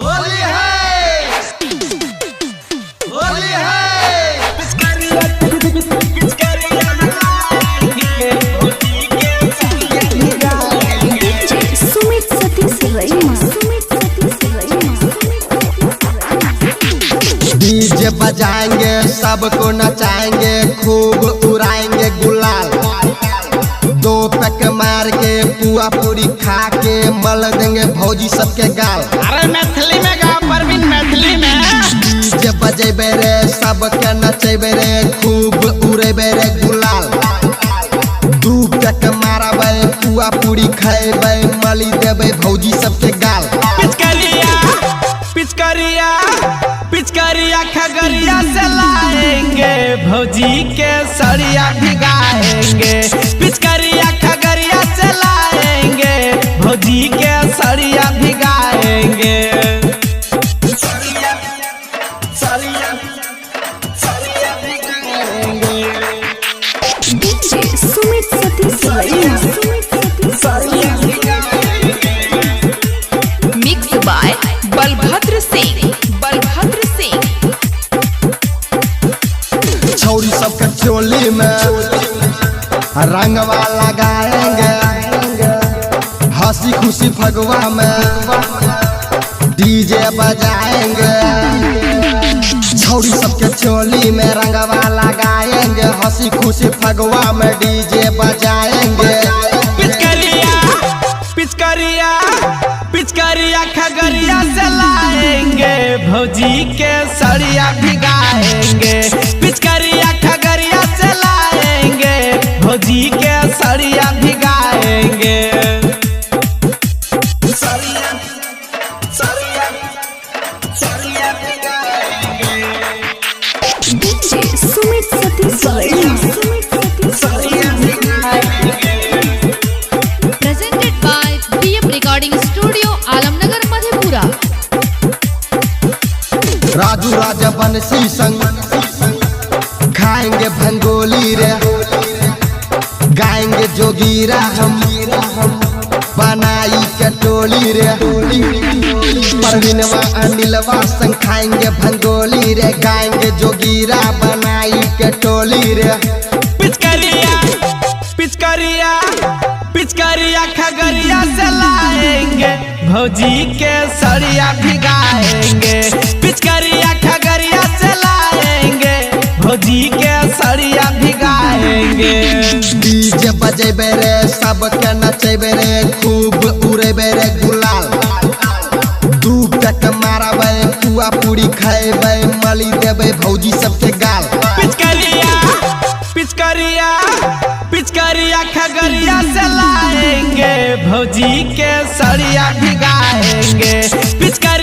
होली है, होली है। DJ Sumit Satish Raima. Sumit Satish Raima. Sumit Satish Raima. DJ बजाएंगे, सबको नचाएंगे, खूब उड़ाएंगे गुलाल। दो पैक मार के पुआ पूरी खा के मल देंगे भौजी सबके गाल। अरे मैथिली में गा परवीन, मैथिली में। डीजे बजेबे रे, सबके नचेबे रे, खूब उड़ेबे रे गुलाल। दू पैक मारबे, पुआ पूरी खेबे, मली देबे भौजी सबके गाल। पिचकारिया पिचकारिया पिचकारिया खगड़िया से लाएंगे, भौजी के सड़िया भिगाएंगे। पिचकारिया खगड़िया से लाएंगे, भौजी के सड़िया भिगाएंगे। DJ Sumit Satish Raima. Sumit Satish Raima. Mix by Balbhadra Singh. Balbhadra Singh. छौरी सबके चोली में रंगवा लगाएंगे, हंसी खुशी फगवा में डीजे बजाएंगे। छौरी सबके चोली में रंगवा लगाएंगे, हंसी खुशी फगवा में डीजे बजाएंगे। पिचकारिया पिचकारिया पिचकारिया खगड़िया से लाएंगे, भौजी के सड़िया भिगाएंगे। पिचकारिया खगड़िया से लाएंगे, भौजी के सड़िया भिगाएंगे। DJ Sumit Satish Raima. Sumit Satish Raima. Presented by BM Recording Studio, Alamnagar, Madhepura. Raju राजा बनसी संग खाएंगे भंगोली रे, गाएंगे जोगीरा हम बनाई के टोली रे। परवीनवा अनिलवा संग खाएंगे भंगोली रे, गाएंगे जोगीरा बनाई के टोली रे। पिचकारिया पिचकारिया पिचकारिया खगड़िया से लाएंगे, भौजी के सड़िया भिगाएंगे। पिचकारिया खगड़िया से लाएंगे, भौजी के सड़िया भिगाएंगे। डीजे बजेबे रे, सबके नचेबे रे, खूब उड़ेबे रे गुलाल। दू पैक मारबे, पुआ पूरी खेबे, मली देबे भौजी सबके गाल। पिचकारिया पिचकारिया पिचकारिया खगड़िया से लाएंगे, भौजी के सड़िया भिगाएंगे। पिचकारिया